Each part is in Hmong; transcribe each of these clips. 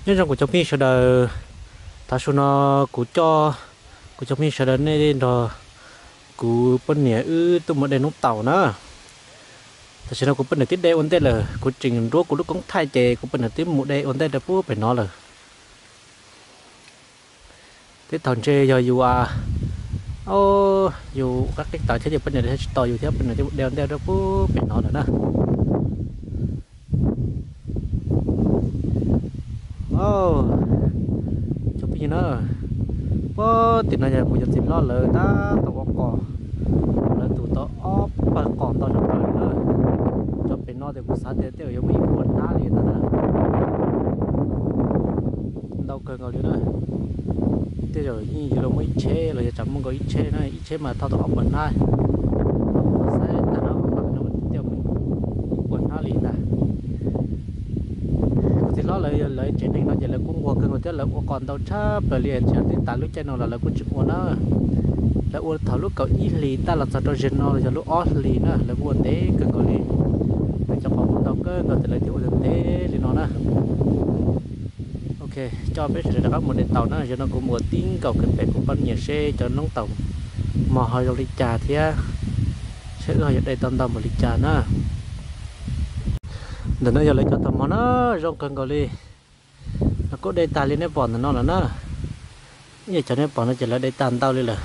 Nyob zoo kuv cov phooj ywg sawv daws, tav su no kuv coj kuv cov phooj ywg sawv daws nej nrog kuv poj niam wb tuaj mus de noob taum na. Tam sim no kuv poj niam twb de ua ntej lawm, kuv tseem nruab kuv lub koob thaij ces kuv poj niam twb mus de ua ntej rau puag pem no lawm. Tej thaum ntshe yog yus, yus qab qeeb tawv thiab ces poj niam thiaj tsis tos yus thiab poj niam twb mus de ua ntej rau puag pem no lawm na. Cov phooj ywg na, puag tim no yog kuv cov txiv hlob lawv tab tom ua qos, lawv tus tau ob pawg qos ntau tshaj plaws na. Cov pem no ces kuv xav tias tej zaum yuav muaj ib puas hnab li ntawd na. Ntau kawg nkaus li na. Tej zaum yeej yuav luag muaj ib tsheb los yog tsam muaj nkaus ib tsheb na, ib tsheb mas thauj tau ob puas hnab. Xav tag no mas tej zaum muaj ib puas hnab li ntag. Kuv txiv hlob lawv, lawv tsev neeg no ces lawv kuj nquag kawg nkaus thiab, lawv ua qos ntau tshaj plaws li, tsis yog twb tas lub caij no los lawv kuj tsis ua na. Lawv ua thaum lub kaum ib hlis tag los txog rau zaum no los yog lub ob hlis na, lawv kuj ua ntev kawg nkaus li. Lawv cov qos kuj ntau kawg nkaus ces lawv thiaj ua ntev li no na. Ok, coj peb sawv daws rov qab mus de taum na. Zaum no kuv mus ua tib nkaus kiag pem kuv poj niam seb cov noob taum mog ho zoo li cas thiab seb wb ho yuav de tau ntau npaum li cas na. Ntawm no yog lawv cov taum mog na, zoo kawg nkaus li. Lawv kuj de tag li nej pom ntawm no lawm na. Ib yam cov nej pom no ces lawv de tag ntau li lawm.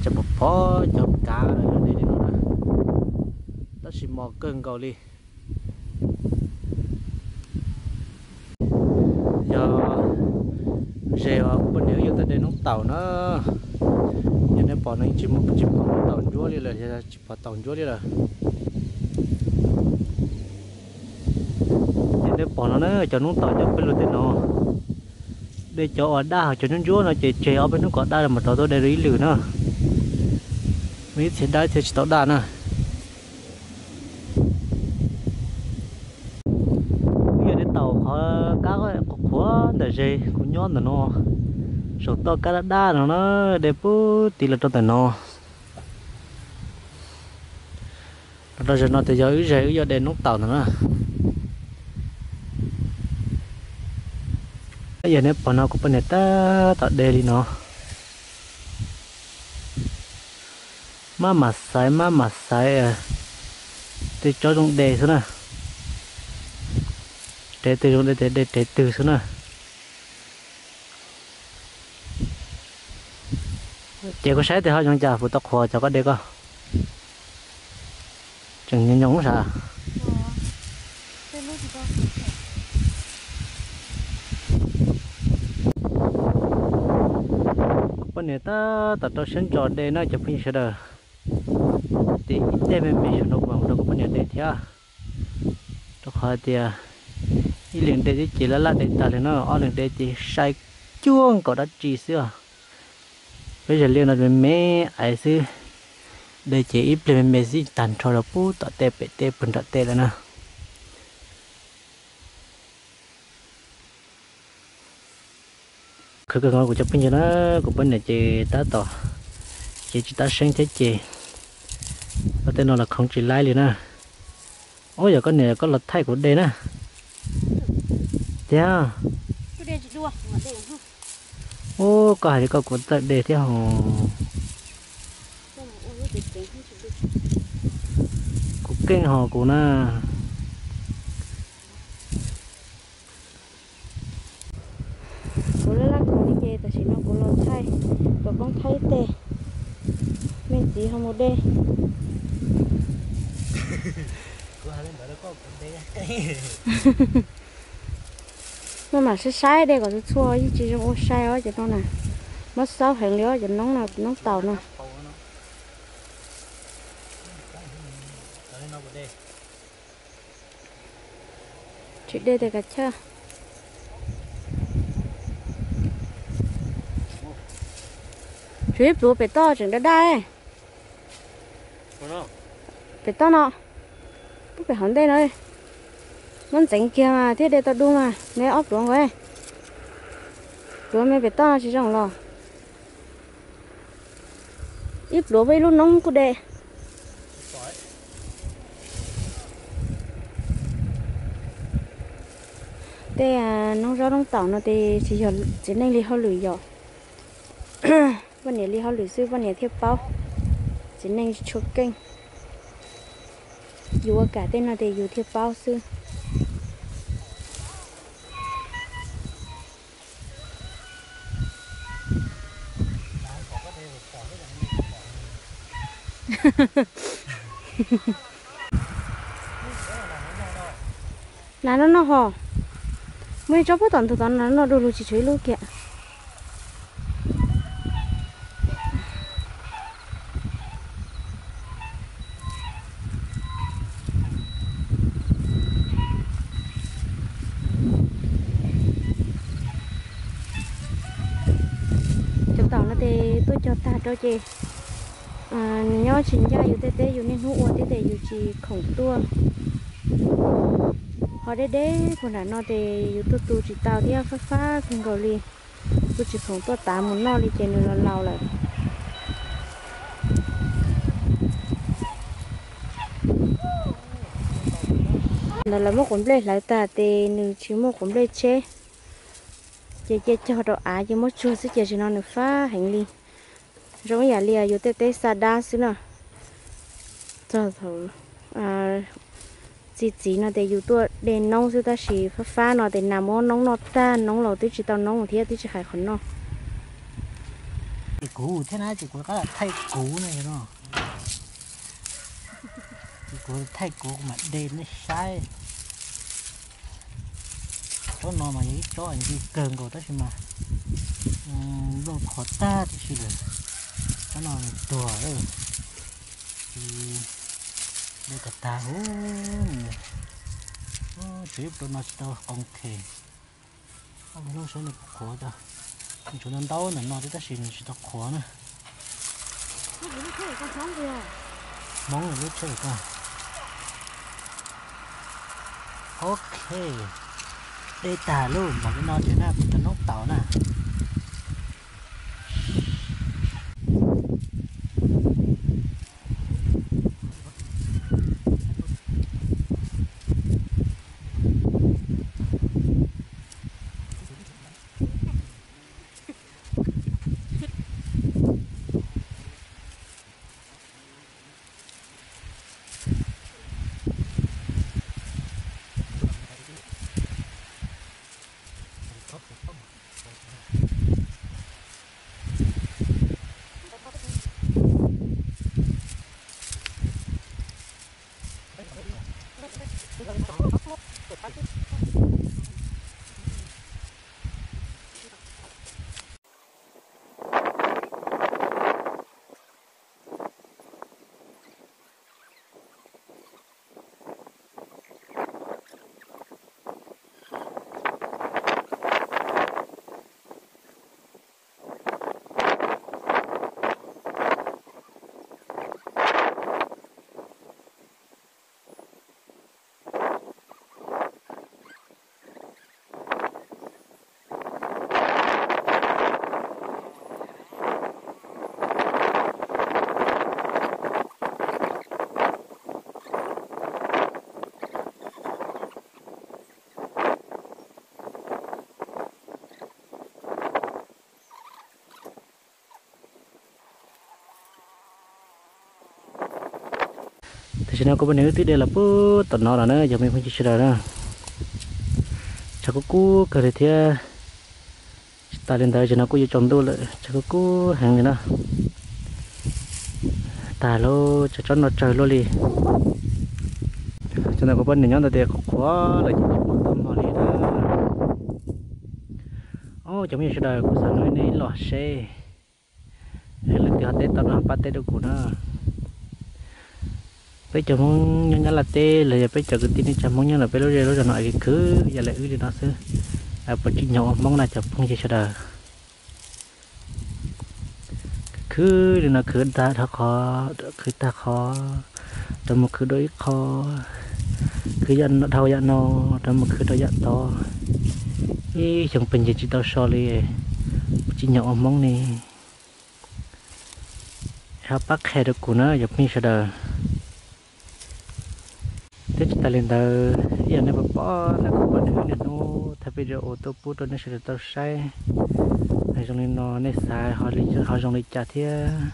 Cov pom pom cov kav lawv de li no na, tab sis mos kawg nkaus li. Yog ze os, kuv poj niam wb yuav tuaj de noob taum na. Yog nej pom no yeej tsis muaj, tsis pom taum ntsuab li lawm, yog tsis pom taum ntsuab li lawm. Yog nej pom no na, cov noob taum cov peb lug tej no, de cov uas daj hos cov ntsuab ntsuab no ces tseg ob peb hnub kom daj los mus rov tuaj de dua ib lwm na. Muaj ib txhia daj ib txhia tsis tau daj na. Wb yog de taum qhov kab qhuav qhuav ntawm ze kuv nyob ntawm no, saum toj kab daj daj no na, de puag tid los rau ntawm no. Los rau zaum no ces yog wb ze wb yuav de noob taum ntawm na. Yog nej pom no kuv poj niam tab tom de li no. Maj mam xaiv, maj mam xaiv, tej tsob zoo de xwb na. Rev twg zoo de, de rev twg xwb na. Ces koj saib tes ho zoo cas, puas tau qhuav cov koj de koj? Tseem nyoos nyoos sav. Kuv poj niam tab tom rau siab ntso de na cov phooj ywg sawv daws. Ces ib teg me me saum no kuv mam mus rau kuv poj niam de thiab. Rau qhov hais tias ib leeg de twb ces laj laj de tag li no, ob leeg de ces sai cuag nkaus dab tsi xwb os. Peb zaj liaj no me me aiv xwb, de ces ib pliag me me xwb tag nrho rau puag tom tej pem tej puag nram tej lawm na. Khwv kawg nkaus kuv cov phooj ywg na, kuv poj niam ces tab tom ces tsis tab seeb thiab ces ua tej no los khoov tsis laib li na. Ub, yog koj niam koj los thaij kuv de na. Tiag. Ub, koj hais li koj kuv txawj de thiab hos. Kuv keej hos kuv na. Kuv laj laj khoov li ces tam sim no kuv los thaij, tuav koob thaij tej me ntxiv ho mus de. Maj mam saib saib de kom txhua txhua, yeej tsis zoo ua sai os cov no na. Mob xaub heev li os cov noob no, noob taum no. Tsis de tes kav chawj. Tshuav ib pluav pem toj tseem daj daj. Pem toj no, pem hauv ntej no. Muab ntxeev kiag mas thiaj de tau dua mas, ne ob pluav nkaus. Pluav me pem toj no tsis zoo los. Ib pluav muaj ib lub noob kuj de. Tej noob zaub noob taum no ces tsis yog txiv neej li hauj lwm yom, poj niam li hauj lwm xwb poj niam thiaj paub, txiv neej tsis tshua keej. Yus ua kam tej no ces yus thiaj paub xwb. Lav no noj ho. Muaj ib tsob puag tom ntug tod no noj du lug tsis tshuav ib lub kiag. Cov taum no ces tuaj cog tag rau ces nws nyob tsis ncaj yus tej teb, yus niaj hnub ua thiab ces yus tsis khoom tuaj. Ho deb deb puag nram no ces yus tuaj tu tsis tau thiab fab fab kawg nkaus li. Kuj tsis khoom tuaj tav mus noj li ces nws los laus lawm. Ntawd lawv muab quav nplej hlawv tag ces nws tsis muaj quav nplej tsheb, ces cia cog rau av ces muab tsuag xwb ces tam sim no nws fab heev li. Zoo ib yam li yus tej teb xa dab xwb na. Txog thaum txi txiv no ces yus tuaj de noob xwb tab sis fab fab no ces nas muab noob noj tag, noob los twb tsis tau noob thiab twb tsis hais qhov noj. Kuv thiab na ces kuv rov qab los thaij kuv no. Ces kuv thaij kuv mam de nej saib. Tsob no mas yog ib tsob ncig kawg nkaus tab sis mas nplooj qhuav tag tib si lawm. Tsob no nws tuag lawm. Ces de tag tag huv, tsuas ib tsob no tsis tau qoo them. Ob lub saib nws qhuav, nws tshuav ntau ntau ntawm no thiab tab sis nws tsis tau qhuav na. Hmoob lub tsheb ko. Ok, de tag lub npaum li no ces na kuv cov noob taum na. Tam sim no kuv poj niam wb twb de los puag tom no lawm na cov me phooj ywg sawv daws na. Tshav kub kub kawg li thiab. Tsis tas li ntawd tam sim no kuj yuav tsaus ntuj lawm, tshav kub kub heev li na. Tag lauj, tsam tsob no tsawg luaj li. Tam sim no kuv poj niam nyob ntawd tias qhuav qhuav lawm ces tsis pom tau hmo li na. Ob cov me nyuam sawv daws, kuv xav nug nej ib los seb leej twg ho teb tau no pab teb rau kuv na. Peb cov Hmoob nyob Nyab Laj teb los yog peb cov kwv tij neej tsa Hmoob nyob ntawm peb lub zej lub zos no es khwv yam li wb li no xwb, puas tsim nyog ua Hmoob na cov phooj ywg sawv daws? Khwv li no khwv tag dhau qhov, khwv tag qhov, rov mus khwv dua ib qho, khwv yam dhau yam no, rov mus khwv rau yam tod. Ib xyoo pes ncig tsis tau so li, puas tsim nyog ua Hmoob ne? Ho pab qhia rau kuv na cov phooj ywg sawv daws. Thiab tsis tas li ntawd, ib yam nej puas pom ntawm kuv poj niam niaj hnub thaij Video tuaj pub rau nej sawv daws tau saib. Zoo li no nej xav ho zoo li cas thiab?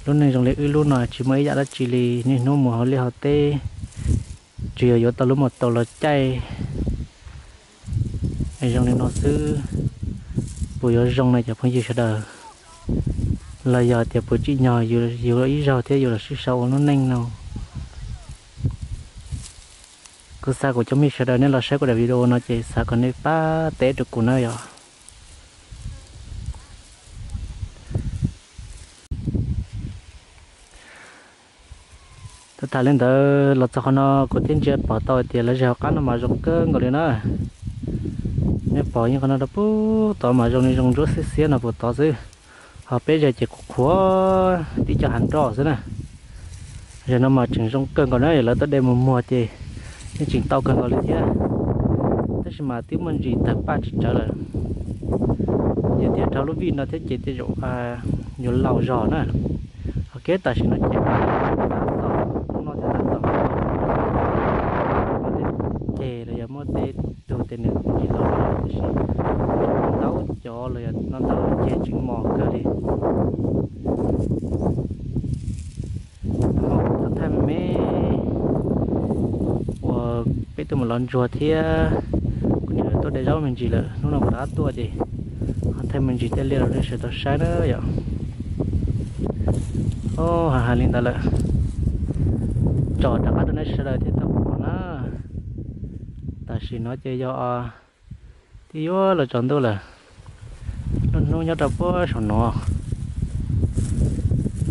Lub neej zoo li wb lub no tsis muaj ib yam dab tsi li, niaj hnub mus hauv liaj hauv teb, tsuas yog yuav tau lub mos taus los caij. Zoo li no xwb, puas yuav zoo na cov phooj ywg sawv daws? Los yog tias puas tsim nyog yus ib zaug thiab yus los sib sau ua lub neej no? Kuv xav kom cov phooj ywg sawv daws nej los saib kuv daim video no ces xav kom nej pab teb rau kuv na yom. Tham tham li ntawd los txog qhov no kuv thiaj ntsia pom tau hais tias lawv zej hauv qab no mas zoo kawg nkaus li na. Nej pom yeej qhov no rau puag tod mas zoo li zoo ntsuab xiab xiab no puag tod xwb. Ho peb zej ces qhuav qhuav tib co hav nroj xwb na. Zej no mas tseem zoo kawg nkaus na, lawv tuaj de mus muag ces yeej tseem tau kawg nkaus li thiab. Tab sis mas twb muaj ntsis tawg paj tsis tsawv lawm. Yog tias dhau lub vij no thiab ces tej zaum yuav laus zog na. Ho kiag tam sim no ces tab tom, hnub no thiab tab tom muaj tej ceg los yog muaj tej tug tes nws tsis tau los tiam sis ntau cov los yog no ntau ceg tseem mos kawg li. Thaij me me uas peb tuaj mus lov ntsuag thiab kuv niam lawv tuaj de zaub me ntsis lawm, hnub no kuv rov qab tuaj ces ho thaij me ntsis tej liaj rau nej sawv daws tau saib na yom. Hais li ntawd lawm, tso rov qab rau nej sawv daws thiaj tau pom na. Tam sim no ces yog twb yuav los tsaus ntuj lawm. Lub hnub nyob rau puag saum no,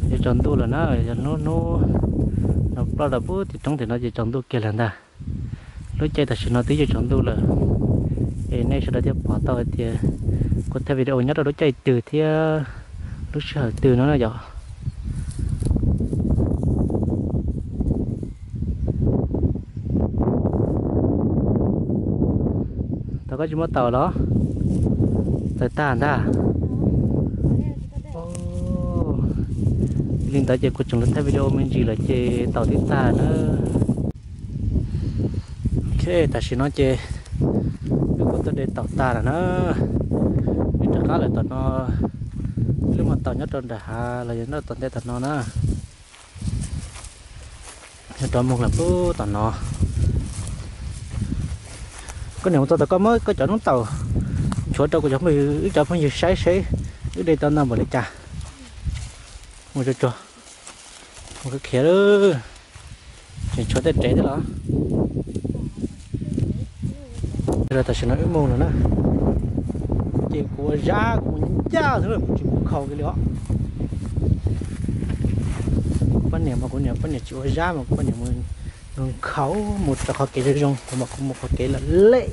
yuav tsaus ntuj lawm na, yog hnub hnub no ploj rau puag tim roob tim no ces tsaus ntuj kiag lawm ntag. Lub caij tam sim no twb yuav tsaus ntuj lawm, es nej sawv daws thiaj pom tau hais tias kuv thaij video nyob rau lub caij twg thiab lub sij hawm twg no na yom. Tau koj tsis muab taus los? Tawg tag ntag. Li ntawd ces kuv tseem los thaij video me ntsis lawm ces taus tib tag na. Ok, tam sim no ces wb kuj tuaj de taus tag lawm na. Wb rov qab lawm tom no, wb lub mos taus nyob rau nram hav los yog nyob tom ntej tom no na. Nyob rov mus lawm puag tom no. Koj niam mus txog tom koj muab koj cov noob taum nchuav rau kuv cov phooj ywg, wb cov phooj ywg saib seb wb de tau ntau npaum li cas. Mus tsuag tsuag, mus khiav khiav lawm. Tseem tshuav tej rev thiab los? Tam sim no wb mus lawm na, ces kuv ua zab kuv mus ncaj xwb, kuv tsis mus khaus kiag li os. Kuv poj niam mas kuv niam poj niam tsis ua zab mas kuv poj niam mus khaus mus rau qhov kev zoo zoo, kuv mas kuv mus qhov kev lawm lem.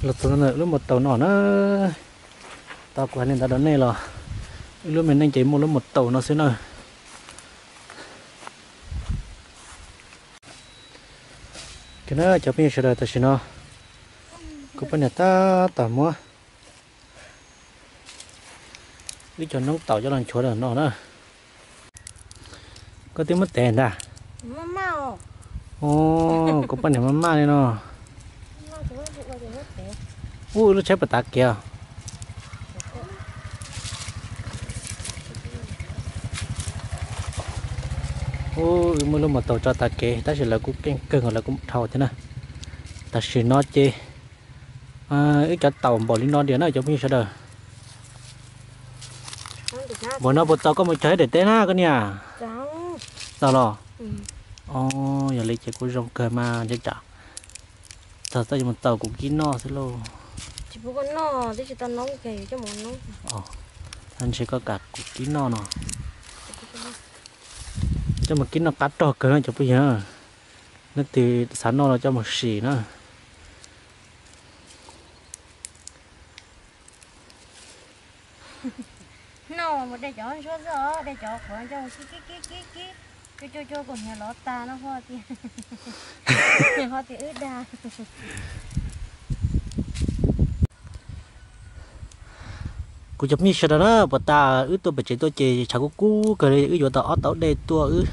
Los txog ntawm lub mos taus no na, tau kuv hais li ntawd rau nej los, wb lub me neej ces muaj lub mos taus no xwb na. Cov phooj ywg sawv daws, tam sim no kuv poj niam tab tom muab wb cov noob taum coj los nchuav no na. Koj twb muab tev ntag. Kuv poj niam maj maj li no. Ub, lub tsheb puas tav kev os? Ub, wb muab lub mos taus tso tav kev tab sis lawv kuj keej kawg nkaus, lawv kuj dhau thiab na. Tam sim no ces wb cov taum npaum li no tiag na cov phooj ywg sawv daws. Npaum no puas tau koj mus cog ib daim teb na koj niam? Tau los? Yog li ces kuj zoo kawg mas ntshe tsam txog txoj yuav mus tau kuv kib noj xwb lauj. Ntshe koj kam kuv kib noj no. Coj mus kib noj qab rog kawg no cov phooj ywg. Leej twg xav noj los coj mus sim na. Noj mus de cov ntsuab xwb os, de cov qhuav coj mus kib kib kib kib, cua cua cua kuv hniav lov tag no ho tias, ho tias wb dag. Kuv cov phooj ywg sawv daws na, puas tas wb tuaj pem tsev tuaj ces tshav kub kub kawg li, wb yuav tau ob tauv dej tuaj wb,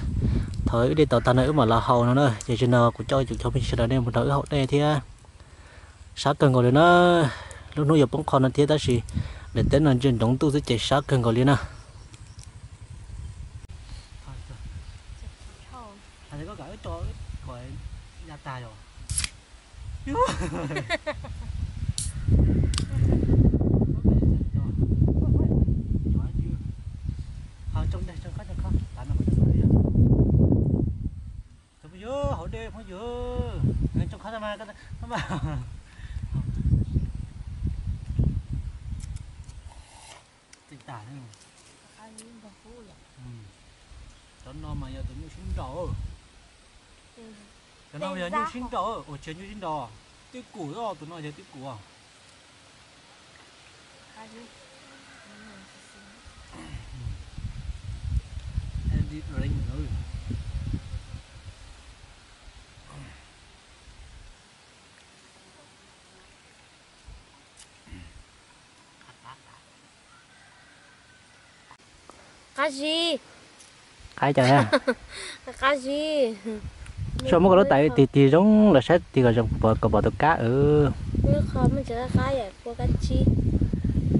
thaum wb de tau tag no wb mam los haus no na. Ces zaum no kuv coj kuv cov phooj ywg sawv daws nej mus nrog wb haus dej thiab. Sab kawg nkaus li na, lub hnub yuav poob qho no thiab tab sis daim teb no ntsia ntsoov ntuj xwb ces sab kawg nkaus li na. Cov phooj ywg, haus dej phooj ywg, txi tas. Cov no mas yog tus nyuj sib nraus. Cov no yog nyuj sib nraus, ua tsis yog nyuj sib nraus. Twj kum, tus no yog twj kum. Qab zib. Qab cas? Qab zib. Soj muab koj lub tais tig tig zoo los saib tig kom zoo, kom pom tus kab. Lub qhov muaj ntsis qab qab yam kua kab tsib.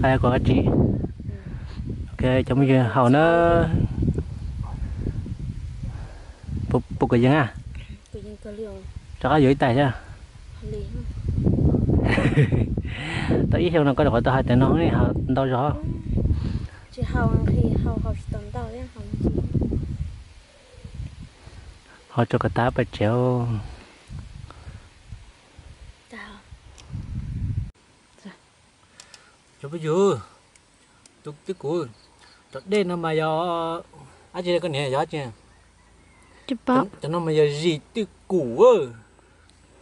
Qab kua kab tsib. Ok, cov phooj ywg haus na. Puas kuv yees a? Rov qab yuav ib tais thiab. Tau ib xyoo no koj rov qab tau hais tias no haus ntau zog. Haus tso kom tag pes tsev. Cov phooj ywg, tus twj kum, cov dej no mas yog dab tsi koj niam, yog dab tsi? Cov no mas yog zis twj kum.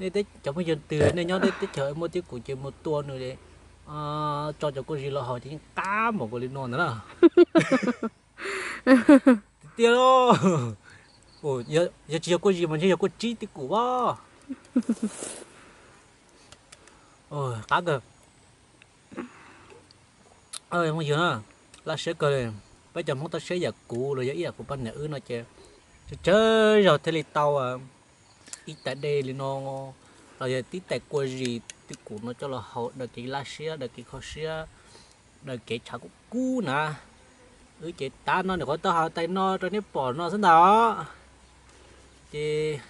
Nej cov phooj ywg twg nej nyob teb chaws muaj twj kum ces mus tua nws, tso cov kua zis los haus ces yeej qab npaum nkaus li no ntag na. Tiag tiag lauj. Yog tsis yog kua zis mas ntshe yog kua tsib twj kum as. Qab kawg. Phooj ywg na, laj siab kawg li. Peb cov Hmoob tab siab yam kuv los yog ib yam kuv poj niam wb no ces tsawg tsawg zaug thiaj li tau ib tais dej li no, los yog tib tais kua zis twj kum no coj los haus daws kev laj siab, daws kev kho siab, daws kev tshav kub kub na. Wb ces tav no nyuam qhuav tau haus tais no rau nej pom no xwb ntag. Ces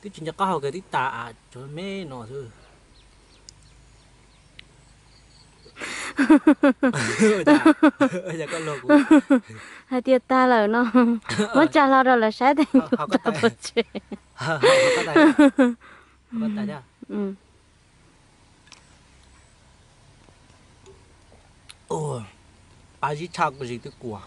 twb tsis nco qab haus kiag tib tas, tsuas me no xwb. Hais tias tag lawm no, muab tsa hlo rau lawv saib tag. Qab zib tshaj kua zis twj kum.